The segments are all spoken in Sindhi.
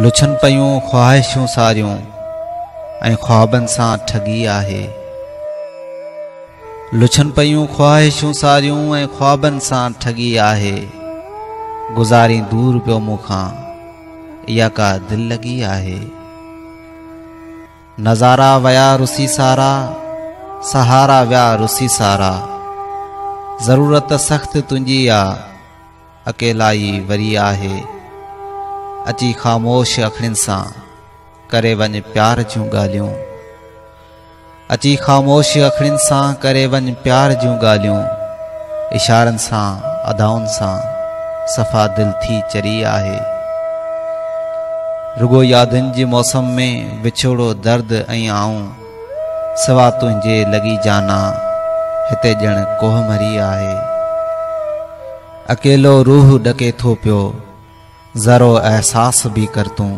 لڇن پيون خواهشون ساريون ۽ خوابن سان ٺڳي آهي. لڇن پيون خواهشون ساريون ۽ خوابن سان ٺڳي آهي. گذارين دور پيو مون کان اها ڪا دل لڳي آهي. نظارا ويا رسي سارا، سهارا ويا رسي سارا. ضرورت سخت تنهنجي آ. اڪيلائي وري آهي. اچي خاموش اکڙين سان ڪري وڃ پيار جون ڳالهيون. اچي خاموش اکڙين سان ڪري وڃ پيار جون ڳالهيون. اشارن سان ادائن سان صفا دل ٿي چري آهي. رڳو يادن جي موسم ۾ وڇوڙو درد ۽ آئون سوا تنهنجي لڳي جانا هتي ڄڻ ڪوهه مري آهي. اڪيلو روح ڏڪي ٿو پيو، ذرو احساس به ڪر تون،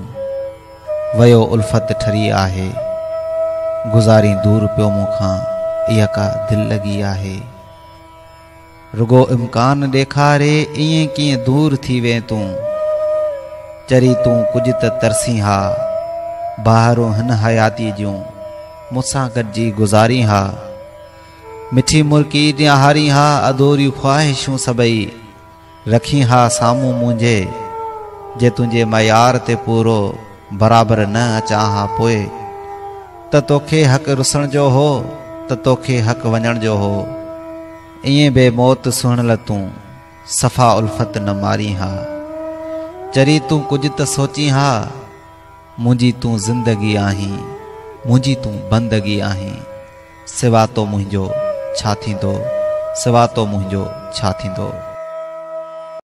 ويو الفت ٺري آهي، گذارين دور پيو مون کان، اها ڪا دل لڳي آهي. رڳو امڪان ڏيکاري ائين ڪيئن دور ٿي وئين تون، چري تون ڪجهه ته ترسين ها، بهارون هن حياتيء جون مون سان گڏجي گذارين ها. مٺي مرڪي نهارين ها اڌوريون خواهشون سڀئي رکين ها سامهون منهنجي جي تنهنجي معيار تي پورو برابر نه اچان ها پوء ته توکي حق رسڻ جو هو ته توکي حق وڃڻ جو هو ائين بي موت سهڻل تون صفا الفت نه مارين ها چري تون ڪجهه ته سوچين ها منهنجي تون زندگي آهين منهنجي تون بندگي آهين سوا تو منهنجو ڇا ٿيندو سوا تو منهنجو ڇا ٿيندو.